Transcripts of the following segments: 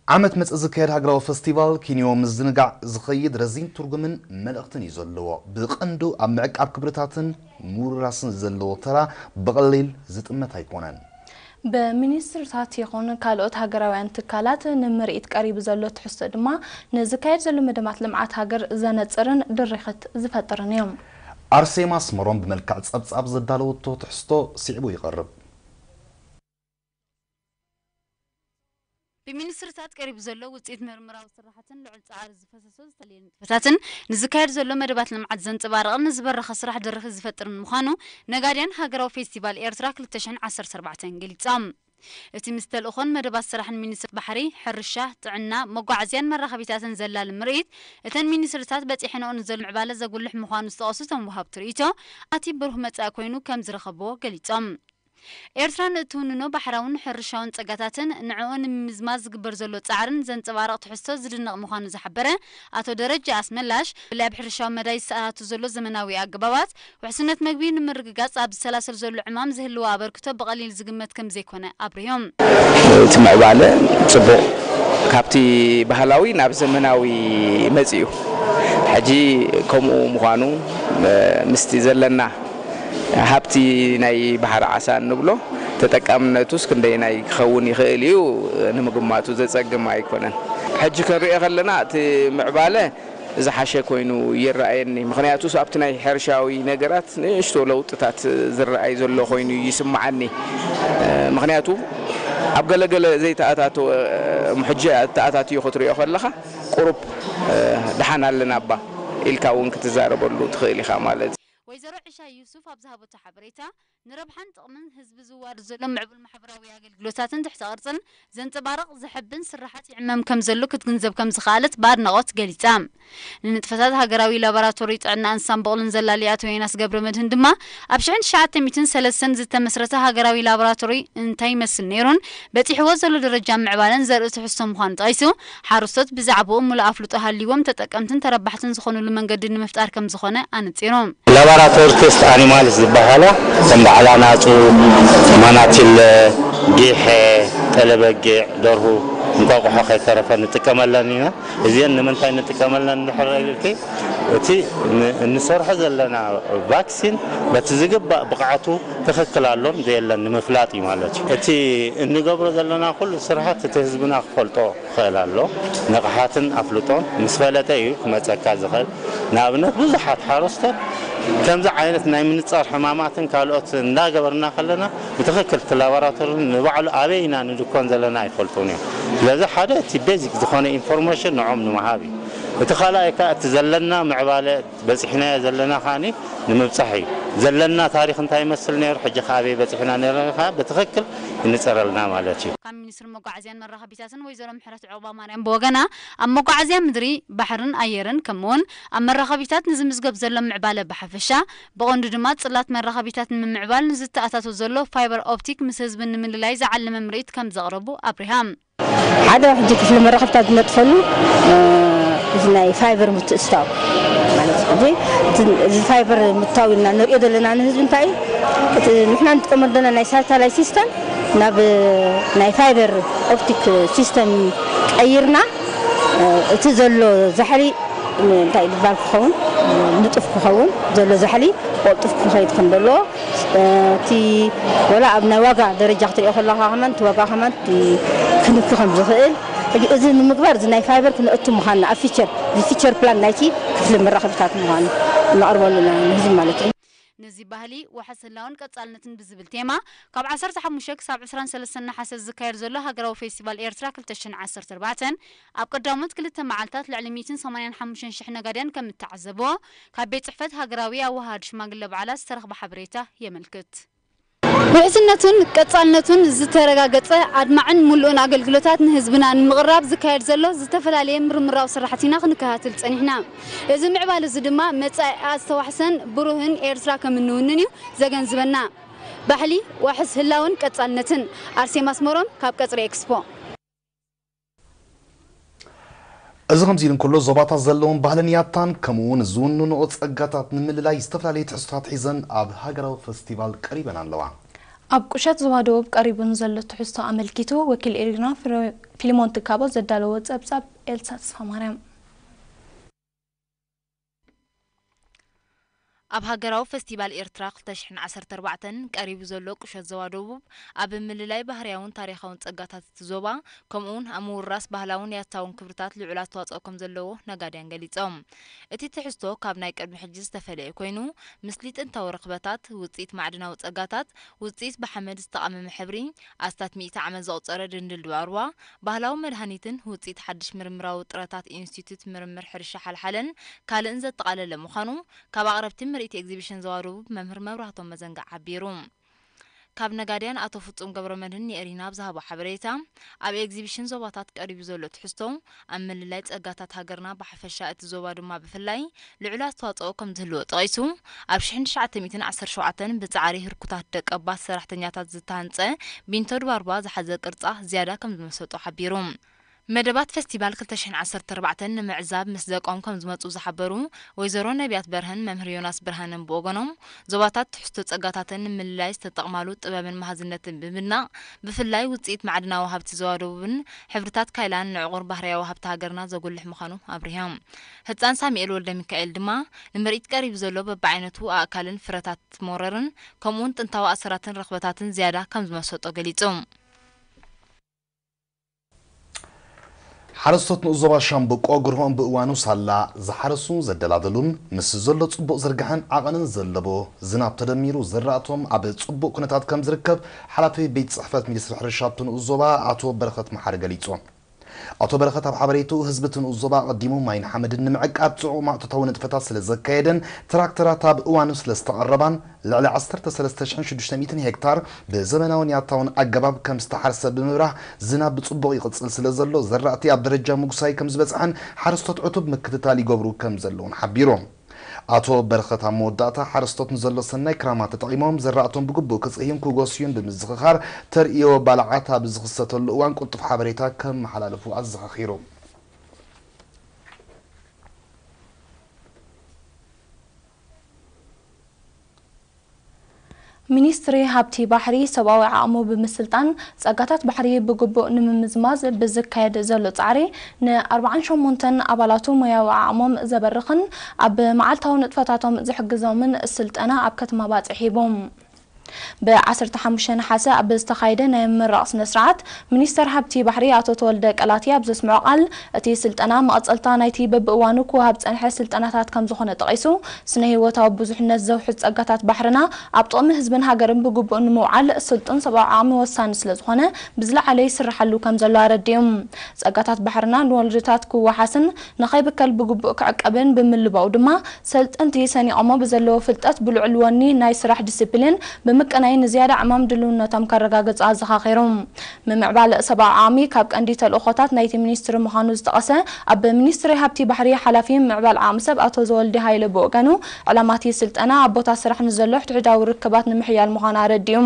ዓመት መጽእ ዝካየድ ሃገራዊ ፈስቲቫል ኪንዮ ምዝንጋዕ ዝኸይድ ረዚን ትርጉምን መልእኽትን እዩ ዘለዎ። ብቐንዱ ኣብ ምዕቃብ ክብርታትን ምውርራስን ዘለዎ ተራ ብቐሊል ዝጥመት ኣይኮነን። ብሚኒስትርታት ይኹን ካልኦት ሃገራውያን ትካላት ንምርኢት ቀሪቡ ዘሎ ትሕዝቶ ድማ ንዝካየድ ዘሎ መደባት ልምዓት ሃገር ዘነጽርን ድርኺት ዝፈጥርን እዩ። ኣርሴማ ኣስመሮም ብመልክዕ ጸብጻብ ዘዳለወቶ ትሕዝቶ ስዒቡ ይቐርብ። ብሚኒስትርታት ቀሪቡ ዘሎ ውፅኢት ምርምራዊ ስራሕትን ልዑል ፃዕሪ ዝፈሰሶ ዝተለየ ንጥፈታትን ንዝካየድ ዘሎ መደባት ልምዓት ዘንፀባርቕን ንዝበረኸ ስራሕ ድርኺት ዝፈጥርን ምዃኑ ነጋድያን ሃገራዊ ፌስቲቫል ኤርትራ ክልተ ሽሕን ዓሰርተ ኣርባዕተን ገሊፆም። እቲ ምስ ተልእኾን መደባት ስራሕን ሚኒስትር ባሕሪ፣ ሕርሻ፣ ጥዕና፣ መጓዓዝያን መራኸቢታትን ዘላሊ ምርኢት፣ እተን ሚኒስትርታት በፂሐንኦ ንዘሎ ምዕባለ ዘጉልሕ ምዃኑ ዝጠቐሱ እቶም ወሃብቲ ርእይቶ፣ ኣቲ ብሩህ መጻኢ ኮይኑ ከም ዝረኸብዎ ገሊጾም። ኤርትራ ንእትውንኖ ባሕራውን ሕርሻውን ጸጋታትን ንዕኡ ንምምዝማዝ ዝግበር ዘሎ ጻዕርን ዘንጸባርቕ ትሕዝቶ ዝድነቕ ምዃኑ ዝሓበረ ኣቶ ደረጀ ኣስመላሽ፣ ብፍላይ ኣብ ሕርሻዊ መዳይ ዝተኣታቱ ዘሎ ዘመናዊ ኣገባባት፣ ውሕስነት መግቢ ንምርግጋጽ ኣብ ዝሰላሰል ዘሎ ዕማም ዝህልዎ ኣበርክቶ ብቐሊል ዝግመት ከም ዘይኮነ ኣብሪሆም። እቲ ምዕባለ ጽቡቕ፣ ካብቲ ባህላዊ ናብ ዘመናዊ መጺኡ። ሕጂ ከምኡ ምዃኑ፣ ምስቲ ዘለና ሃብቲ ናይ ባሕሪ ዓሳ እንብሎ ተጠቃምነቱስ ክንደየናይ ክኸውን ይኽእል እዩ ንምግማቱ ዘጸግም ኣይኮነን። ሕጂ ክንሪኦ ከለና እቲ ምዕባለ ዝሓሸ ኮይኑ ይረኣየኒ። ምኽንያቱ ኣብቲ ናይ ሕርሻዊ ነገራት ንእሽቶ ለውጥታት ዝረኣይ ዘሎ ኮይኑ ይስምዓኒ። ምኽንያቱ ኣብ ገለገለ ዘይተኣታተወ፣ ሕጂ ተኣታትዮ ክትሪኦ ከለኻ ቁሩብ ደሓን ኣለና እባ ኢልካ እውን ክትዛረበሉ ትኽእል ኢኻ ማለት እዩ። ወይዘሮ ዕሻ ዩሱፍ ኣብ ዝሃበቶ ሓበሬታ፣ ንረብሓን ጥቕምን ህዝቢ ዝዋደድ ዘሎ ምዕቡል ማሕበራዊ ኣገልግሎታትን ትሕተ ቅርጽን ዘንጸባርቕ ዘሐብን ስርሓት ይዕመም ከም ዘሎ ክትግንዘብ ከም ዝኸኣለት ብኣድናቖት ገሊጻ። ንንጥፈታት ሃገራዊ ላቦራቶሪ ጥዕና እንስሳን በቕልን ዘላሊ ኣቶ ዮናስ ገብረመድህን ድማ፣ ኣብ ሽሕን ትሽዓተ ሚእትን ሰለስተን ዝተመስረተ ሃገራዊ ላቦራቶሪ እንታይ ይመስል ነይሩን በጺሕዎ ዘሎ ደረጃ ምዕባለን ዘርኢ ትሕዝቶ ምዃኑ ጠቒሱ፣ ሓረስቶት ብዛዕባኡ ምሉእ ኣፍልጦ ሃልይዎም ተጠቀምትን ተረባሕትን ዝኾኑሉ መንገዲ ንምፍጣር ከም ዝኾነ ኣነጺሩ። ላባራቶሪ ቴስት ኣኒማልስ ዝበሃላ ከም በዓል ኣናጹ፣ ማናቲለ፣ ጊሐ፣ ጠለበጊዕ፣ ደርሁ፣ እንቋቑሖ ከይተረፈ ንጥቀመለን ኢና። እዚአን ንምንታይ ንጥቀመለን እንድሕር ኢልኪ፣ እቲ ን-፣ እንሰርሖ ዘለና ቫክሲን በቲ ዝግባእ ብቕዓቱ ትኽክል ኣሎን ዘየለን ንምፍላጥ እዩ ማለት እዩ። እቲ እንገብሮ ዘለና ኩሉ ስራሓት እቲ ህዝብና ክፈልጦ ክኽእል ኣሎ። ንቕሓትን ኣፍልጦን ምስ ፈለጠ እዩ ክመጸካ ዝኽእል። ንኣብነት ብዙሓት ሓረስቶት ከምዚ ዓይነት ናይ ምንጻር ሕማማትን ካልኦት እንዳገበርና ከለና ብትኽክል እቲ ላቦራቶሪ ንባዕሉ ኣበይ ኢና ንድኮን ዘለና ኣይፈልጡን እዮም። ስለዚ ሓደ እቲ ቤዚክ ዝኾነ ኢንፎርሜሽን ንዖም ንምሃብ እዩ። እቲ ካልኣይ ከኣ እቲ ዘለና ምዕባለ በጺሕናዮ ዘለና ከኣኒ ንምብጻሕ እዩ። ዘለና ታሪኽ እንታይ ይመስል ነይሩ፣ ሕጂ ከ ኣበይ በጺሕና ነይርና ከኣ ብትኽክል ይንጸረልና ማለት እዩ። ካብ ሚኒስትሪ መጓዓዝያን መራኸቢታትን ወይዘሮ ምሕረት ዑቕባማርያም ብወገና፣ ኣብ መጓዓዝያ ምድሪ፣ ባሕርን ኣየርን ከምኡውን ኣብ መራኸቢታት ንዝምዝገብ ዘሎ ምዕባለ ብሓፈሻ፣ ብቐንዱ ድማ ጽላት መራኸቢታት ንምምዕባል ንዝተኣታቶ ዘሎ ፋይበር ኦፕቲክ ምስ ህዝቢ ንምልላይ ዝዓለመ ምርኢት ከም ዘቕረቡ ኣብሪሃ። ሓደ ሕጂ ክፍሊ መራኸብታት ዝነጥፈሉ፣ እ፣ እዚ ናይ ፋይበር ምትእትታው ማለት እዩ። ሕጂ እቲ፣ እዚ ፋይበር ምትእትታው ኢልና ንሪኦ ዘለና ንህዝቢ እንታይ እዩ? እቲ ንሕና ንጥቀመሉ ዘለና ናይ ሳተላይት ሲስተም ናብ ናይ ፋይበር ኦፕቲክ ሲስተም ቀይርና፣ እ፣ እቲ ዘሎ ዛሕሊ እንታይ ዝበሃል ክኸውን፣ ንጡፍ ክኸውን፣ ዘሎ ዛሕሊ ብቕልጡፍ ክኸይድ ከም ዘለዎ፣ እቲ ወላ ኣብ ናይ ዋጋ ደረጃ ክትሪኦ ከለኻ ከማን፣ እቲ ዋጋ ከማን፣ እቲ ክንኪ ከም ዝኽእል፣ ሕጂ እዚ ንምግባር እዚ ናይ ፋይበር ክነእቱ ምዃንና ኣብ ፊቸር፣ እዚ ፊቸር ፕላን ናይቲ ክፍሊ መራኸቢታት ምዃኑ ነቕርበሉ ኢና ንህዝቢ ማለት እዩ። ነዚ ባህሊ ዋሕስ ህላውን ቀጻልነትን ብዝብል ቴማ፣ ካብ ዓሰርተ ሓሙሽተ ክሳብ ዕስራን ሰለስተን ነሓሰ ዝካየድ ዘሎ ሃገራዊ ፌስቲቫል ኤርትራ ክልተ ሽሕን ዓሰርተ ኣርባዕተን፣ ኣብ ቀዳሞት ክልተ መዓልታት ልዕሊ ሚእትን ሰማንያን ሓሙሽተን ሽሕ ነጋድያን ከም እተዓዘብዎ፣ ካብ ቤት ጽሕፈት ሃገራዊ ኣወሃሃዲ ሽማግለ በዓላት ዝተረኽበ ሓበሬታ የመልክት። ውሕስነቱን ቀጻልነቱን ዝተረጋገጸ ኣድማዕን ምሉእን ኣገልግሎታት ንህዝብና ንምቕራብ ዝካየድ ዘሎ ዝተፈላለየ ምርምራዊ ስራሕቲ ኢና ክንከታተል ጸኒሕና። እዚ ምዕባለ እዚ ድማ መጻኢኣ ዝተዋሕሰን ብሩህን ኤርትራ ከም እንውንን እዩ ዘገንዝበና። ባሕሊ ዋሕስ ህላውን ቀጻልነትን። ኣርሴማ ኣስመሮም ካብ ቀጽሪ ኤክስፖ። እዚ ከምዚ ኢሉ እንከሎ፣ ዞባታት ዘለዎም ባህልን ያታን ከምኡ እውን ዝውንንኦ ጸጋታት ንምልላይ ዝተፈላለዩ ትሕዝቶታት ሒዘን ኣብ ሃገራዊ ፈስቲቫል ቀሪበን ኣለዋ። ኣብ ቁሸት ዞባ ደቡብ ቀሪቡ ንዘሎ ትሕዝቶ ኣመልኪቱ ወኪል ኤሪና ፍረ-፣ ፊልሞን ትካቦ ዘዳለዎ ጸብጻብ ኤልሳ ተስፋማርያም። ኣብ ሃገራዊ ፈስቲቫል ኤርትራ ክልተ ሽሕን ዓሰርተ ኣርባዕተን ቀሪቡ ዘሎ ቁሸት ዞባ ደቡብ ኣብ ምልላይ ባህርያውን ታሪኻውን ጸጋታት እቲ ዞባ፣ ከምኡውን ኣብ ምውራስ ባህላውን ያታውን ክብርታት ልዑል ኣስተዋጽኦ ከም ዘለዎ ነጋድያን ገሊጾም። እቲ ትሕዝቶ ካብ ናይ ቅድሚ ሕጂ ዝተፈለየ ኮይኑ፣ ምስሊ ጥንታዊ ረኽበታት፣ ውጽኢት ማዕድናዊ ጸጋታት፣ ውጽኢት ብሓመድ ዝተቓመመ ሕብሪ፣ ኣስታት ሚእቲ ዓመት ዘቑጸረ ድንድል ዱባርባ፣ ባህላዊ መድሃኒትን ውጽኢት ሓድሽ ምርምራዊ ጥረታት ኢንስቲትዩት ምርምር ሕርሻ ሓልሓለን ካልእን ዘጠቓለለ ምዃኑ ካብ ኣቕረብቲ ምርኢት ኤግዚቢሽን ዞባ ደቡብ መምህር መብራህቶም መዘንጋዕ ሓቢሩ። ካብ ነጋድያን ኣቶ ፍጹም ገብረመድህን ንኤሪና ኣብ ዝሃቦ ሓበሬታ፣ ኣብ ኤግዚቢሽን ዞባታት ቀሪቡ ዘሎ ትሕዝቶ፣ ኣብ ምልላይ ጸጋታት ሃገርና ብሓፈሻ እቲ ዞባ ድማ ብፍላይ ልዑል ኣስተዋጽኦ ከም ዝህልዎ ጠቒሱ፣ ኣብ ሽሕን ትሽዓተ ሚእትን ዓሰርተ ሸውዓተን ብጻዕሪ ህርኩታት ደቀባት ሰራሕተኛታት ዝተሃንጸ ቢንቶ ድባርባ ዝሓዘ ቅርጻ ዝያዳ ከም ዝመሰጦ ሓቢሩ። መደባት ፈስቲቫል ክልተ ሽሕን ዓሰርተ ኣርባዕተን ንምዕዛብ ምስ ደቆም ከም ዝመጹ ዝሓበሩ ወይዘሮ ነቢያት በርሀን መምህር ዮናስ ብርሃንን ብወገኖም፣ ዞባታት ትሕዝቶ ጸጋታተን ንምልላይ ዝተጠቕማሉ ጥበብን መሃዝነትን ብምድናቕ፣ ብፍላይ ውጽኢት ማዕድናዊ ሃብቲ ዞባ ደቡብን ሕብርታት ካይላን ንዕቑር ባህርያዊ ሃብቲ ሃገርና ዘጉልሕ ምዃኑ ኣብሪሆም። ህጻን ሳሙኤል ወልደ ሚካኤል ድማ ንምርኢት ቀሪቡ ዘሎ በብዓይነቱ ኣእካልን ፍረታት ሞረርን ከምኡውን ጥንታዊ ኣሰራትን ረኽበታትን ዝያዳ ከም ዝመሰጦ ገሊጹ። ሓረስቶት ንኡስ ዞባ ሻምብቆ ግርሆም ብእዋኑ ሳላ ዝሓረሱን ዘደላደሉን ምስ ዘሎ ጽቡቕ ዝርግሐን ዓቐንን ዘለዎ ዝናብ ተደሚሩ ዝራእቶም ኣብ ጽቡቕ ኩነታት ከም ዝርከብ ሓላፊ ቤት ጽሕፈት ሚኒስትሪ ሕርሻ ኣብቲ ንኡስ ዞባ ኣቶ በረኸት መሓሪ ገሊጹ። ኣቶ በረኸት ኣብ ሓበሬትኡ፣ ህዝቢ እቲ ንኡስ ዞባ ኣቐዲሙ ማይን ሓመድን ንምዕቃብ ጽዑቕ ማእቶታዊ ንጥፈታት ስለ ዘካየደን ትራክተራት ኣብ እዋኑ ስለ ዝተቐረባን ልዕሊ ዓሰርተ ሰለስተ ሽሕን ሽዱሽተ ሚእትን ሄክታር ብዘመናውን ያታውን ኣገባብ ከም ዝተሓርሰ ብምብራህ፣ ዝናብ ብጽቡቕ ይቕጽል ስለ ዘሎ፣ ዘራእቲ ኣብ ደረጃ ምጉሳይ ከም ዝበጽሐን ሓረስቶት ዕቱብ ምክትታል ይገብሩ ከም ዘለውን ሓቢሩ። ኣቶ በረኸት ኣብ መወዳእታ፣ ሓረስቶት ንዘሎ ሰናይ ክራማት ተጠቒሞም ዘራእቶም ብግቡእ ክጽህዩን ክጎስዩን ብምዝኽኻር፣ ተርእዮ ባልዓት ኣብ ዝኽሰተሉ እዋን ቅልጡፍ ሓበሬታ ከመሓላልፉ ኣዘኻኺሩ። ሚኒስትሪ ሃብቲ ባሕሪ ሰብኣዊ ዓቕሙ ብምስልጣን ጸጋታት ባሕሪ ብግቡእ ንምምዝማዝ ብዝካየድ ዘሎ ጻዕሪ ንኣርባዓን ሸሞንተን ኣባላቱ ሞያዊ ዓቕሞም ዘበርኽን ኣብ መዓልታዊ ንጥፈታቶም ዝሕግዞምን ስልጠና ኣብ ከተማ ባጽዕ ሂቦም። ብ ዓሰርተ ሓሙሽተ ነሓሰ ኣብ ዝተኻየደ ናይ ምምራቕ ስነ ስርዓት፣ ሚኒስተር ሃብቲ ባሕሪ ኣቶ ተወልደ ቀላቲ ኣብ ዘስምዖ ቃል፣ እቲ ስልጠና መቐጸልታ ናይቲ በብእዋኑ ክወሃብ ዝጸንሐ ስልጠናታት ከም ዝኾነ ጠቒሱ፣ ስነ ህይወታዊ ብዙሕነት ዘውሕስ ጸጋታት ባሕርና ኣብ ጥቕሚ ህዝብን ሃገርን ብግቡእ ንምውዓል ስልጡን ሰብኣዊ ዓቕሚ ወሳኒ ስለ ዝኾነ፣ ብዝለዓለ ይስርሓሉ ከም ዘሎ ኣረዲኡ። ጸጋታት ባሕርና ንወለዶታት ክወሓስን ንኸይብከል ብግቡእ ክዕቀብን ብምልባው ድማ፣ ሰልጠንቲ ሰኒቖሞ ብዘለዎ ፍልጠት ብልዑል ወኒ ናይ ስራሕ ዲሲፕሊን ብምቅናይ ንዝያዳ ዕማም ድልውነቶም ከረጋግጹ ኣዘኻኺሩ። ምምዕባል ሰብኣዊ ዓቕሚ ካብ ቀንዲ ተልእኾታት ናይቲ ሚኒስትሪ ምዃኑ ዝጠቐሰ ኣብ ሚኒስትሪ ሃብቲ ባሕሪ ሓላፊ ምምዕባል ዓቕሚ ሰብ ኣቶ ዘወልዲ ሃይለ ብወገኑ፣ ዕላማ እቲ ስልጠና ኣብ ቦታ ስራሕ ንዘሎ ሕድሕዳዊ ርክባት ንምሕያል ምዃኑ ኣረዲኡ።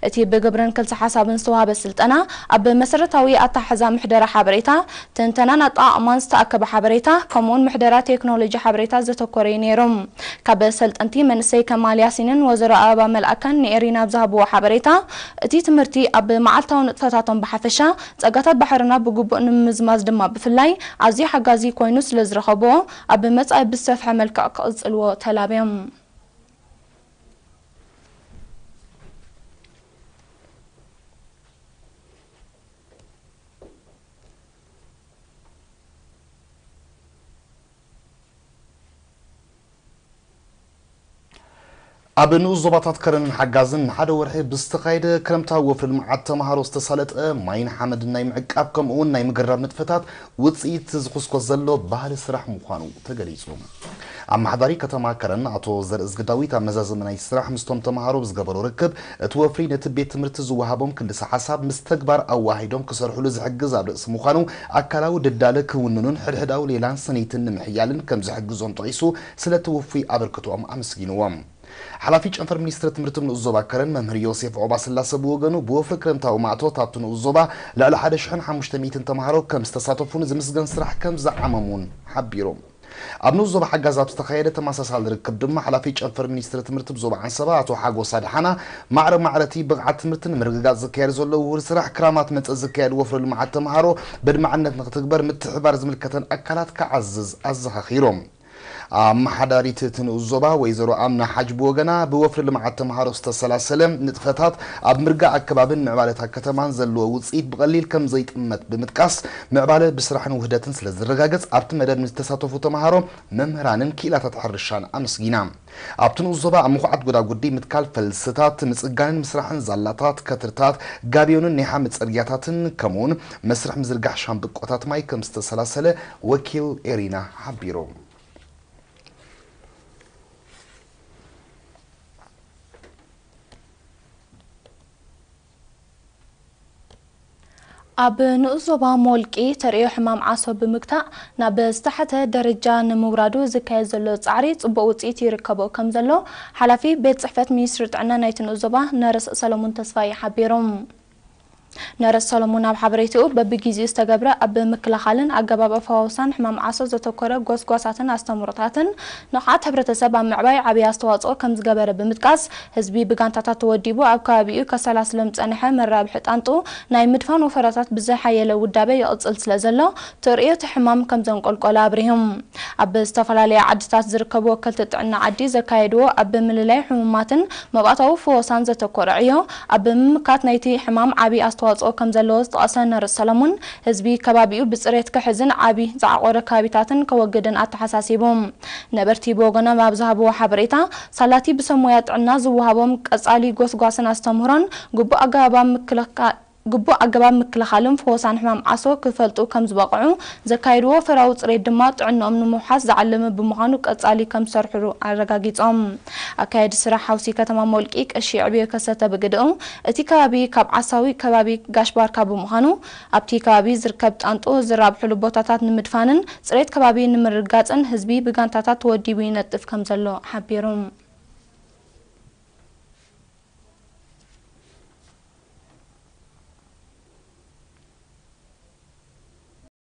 እቲ ብግብርን ክልሰ ሓሳብን ዝተዋህበ ስልጠና ኣብ መሰረታዊ ኣተሓሕዛ ምሕደራ ሓበሬታ፣ ትንተናን ኣጠቓቕማን ዝተኣከበ ሓበሬታ፣ ከምኡውን ምሕደራ ቴክኖሎጂ ሓበሬታ ዘተኮረ እዩ ነይሩ። ካብ ሰልጠንቲ መንእሰይ ከማል ያሲንን ወይዘሮ ኣበባ መልኣከን ንኤሪና ኣብ ዝሃብዎ ሓበሬታ፣ እቲ ትምህርቲ ኣብ መዓልታዊ ንጥፈታቶም ብሓፈሻ፣ ጸጋታት ባሕርና ብግቡእ ንምምዝማዝ ድማ ብፍላይ ኣዝዩ ሓጋዚ ኮይኑ ስለ ዝረኸብዎ፣ ኣብ መጻኢ ብዝሰፍሐ መልክዕ ክቕጽልዎ ተላብዮም። ኣብ ንኡስ ዞባታት ከረንን ሓጋዝን ንሓደ ወርሒ ብዝተኻየደ ክረምታዊ ወፍሪ ልምዓት ተምሃሮ ዝተሳለጠ ማይን ሓመድን ናይ ምዕቃብ ከምኡውን ናይ ምግራብ ንጥፈታት ውፅኢት ዝኹስኮስ ዘሎ ባህሊ ስራሕ ምዃኑ ተገሊፁ። ኣመሓዳሪ ከተማ ከረን ኣቶ ዘርእዝጊ ዳዊት ኣብ መዛዘሚ ናይ ስራሕ ምስቶም ተምሃሮ ብዝገበሮ ርክብ፣ እቲ ወፍሪ ነቲ ቤት ትምህርቲ ዝወሃቦም ክልሰ ሓሳብ ምስ ተግባር ኣዋሃሂዶም ክሰርሕሉ ዝሕግዝ ኣብ ርእሲ ምዃኑ፣ ኣካላዊ ድዳለ ክውንኑን ሕድሕዳዊ ሌላን ስኒትን ንምሕያልን ከም ዝሕግዞም ጠቒሱ፣ ስለቲ ውፉይ ኣበርክቶኦም ኣመስጊንዎም። ሓላፊ ጨንፈር ሚኒስትሪ ትምህርቲ ንኡስ ዞባ ከረን መምህር ዮሴፍ ዑቕባስላሰ ብወገኑ፣ ብወፍሪ ክረምታዊ ማእቶት ኣብቲ ንኡስ ዞባ ልዕሊ ሓደ ሽሕን ሓሙሽተ ሚእትን ተምሃሮ ከም ዝተሳተፉን ዝምስገን ስራሕ ከም ዝዓመሙን ሓቢሩ። ኣብ ንኡስ ዞባ ሓጋዝ ኣብ ዝተኻየደ ተመሳሳሊ ርክብ ድማ ሓላፊ ጨንፈር ሚኒስትሪ ትምህርቲ ብዞባ ዓንሰባ ኣቶ ሓጎስ ኣድሓና ማዕረ ማዕረቲ ብቕዓት ትምህርቲ ንምርግጋጽ ዝካየድ ዘሎ ውሁድ ስራሕ ክራማት መጸ ዝካየድ ወፍሪ ልምዓት ተምሃሮ በድማዕነት ንክትግበር ምትሕባር ዝምልከተን ኣካላት ክዓዝዝ ኣዘኻኺሮም። ኣመሓዳሪት እቲ ንኡስ ዞባ ወይዘሮ ኣምና ሓጅ ብወገና ብወፍሪ ልምዓት ተምሃሮ ዝተሰላሰለ ንጥፈታት ኣብ ምርጋእ ኣከባብን ምዕባለታት ከተማን ዘለዎ ውፅኢት ብቐሊል ከም ዘይጥመት ብምጥቃስ ምዕባለ ብስራሕን ውህደትን ስለ ዝረጋገፅ ኣብቲ መደብ ንዝተሳተፉ ተምሃሮ መምህራንን ክኢላታት ሕርሻን ኣመስጊና። ኣብቲ ንኡስ ዞባ ኣብ ምኹዓት ጎዳጉዲ ምትካል ፈልስታት ምፅጋንን ምስራሕን ዛላታት፣ ከትርታት፣ ጋብዮንን ናይ ሓመድ ፅርግያታትን ከምኡውን መስርሕ ምዝርጋሕ ሻምብቆታት ማይ ከም ዝተሰላሰለ ወኪል ኤሪና ሓቢሩ። ኣብ ንኡስ ዞባ ሞልቂ ተርእዮ ሕማም ዓሶ ብምግታእ ናብ ዝተሓተ ደረጃ ንምውራዱ ዝካየድ ዘሎ ጻዕሪ ጽቡቕ ውጽኢት ይርከቦ ከም ዘሎ ሓላፊ ቤት ጽሕፈት ሚኒስትሪ ጥዕና ናይቲ ንኡስ ዞባ ነርስ ሰለሙን ተስፋይ ሓቢሮም። ነርስ ሰለሙን ኣብ ሓበሬትኡ በብጊዜኡ ዝተገብረ ኣብ ምክልኻልን ኣገባብ ኣፈዋውሳን ሕማም ዓሶ ዘተኮረ ጎስጓሳትን ኣስተምህሮታትን ንቕሓት ሕብረተሰብ ኣብ ምዕባይ ዓብዪ ኣስተዋጽኦ ከም ዝገበረ ብምጥቃስ ህዝቢ ብጋንታታት ተወዲቡ ኣብ ከባቢኡ ከሰላስሎም ዝጸንሐ መራብሒ ጣንጡ ናይ ምድፋን ወፈራታት ብዝሓየለ ውዳበ ይቕጽል ስለ ዘሎ ተርእዮ እቲ ሕማም ከም ዘንቆልቆለ ኣብሪሆም። ኣብ ዝተፈላለያ ዓድታት ዝርከቡ ወከልቲ ጥዕና ዓዲ ዘካየድዎ ኣብ ምልላይ ሕሙማትን መባእታዊ ፍወሳን ዘተኮረ ዕዮ ኣብ ምምካት ናይቲ ሕማም ዓብዪ ኣስተዋጽኦ ከም ዘለዎ ዝጠቐሰ ነርስ ሰለሙን ህዝቢ ከባቢኡ ብጽሬት ክሕዝን ዓቢ ዝዓቆረ ከባቢታትን ከወግድን ኣተሓሳሲቡ። ነበርቲ ብወገኖም ኣብ ዝሃብዎ ሓበሬታ ሳላቲ ብሰብ ሞያ ጥዕና ዝወሃቦም ቀጻሊ ጎስጓስን ኣስተምህሮን ግቡእ ኣገባብ ምክልካ- ግቡእ ኣገባብ ምክልኻልን ፍወሳን ሕማም ዓሶ ክፈልጡ ከም ዝበቕዑ ዘካየድዎ ወፈራዊ ጽሬት ድማ ጥዕንኦም ንምውሓስ ዝዓለመ ብምዃኑ ቀጻሊ ከም ዝሰርሕሉ ኣረጋጊጾም። ኣካየዲ ስራሕ ሓውሲ ከተማ ሞልቂ ቀሺ ዕብዮ ከሰተ ብግድኡ እቲ ከባቢ ካብ ዓሳዊ ከባቢ ጋሽ ባርካ ብምዃኑ ኣብቲ ከባቢ ዝርከብ ጣንጡ ዝራብሕሉ ቦታታት ንምድፋንን ጽሬት ከባቢ ንምርግጋጽን ህዝቢ ብጋንታታት ተወዲቡ ይነጥፍ ከም ዘሎ ሓቢሩ።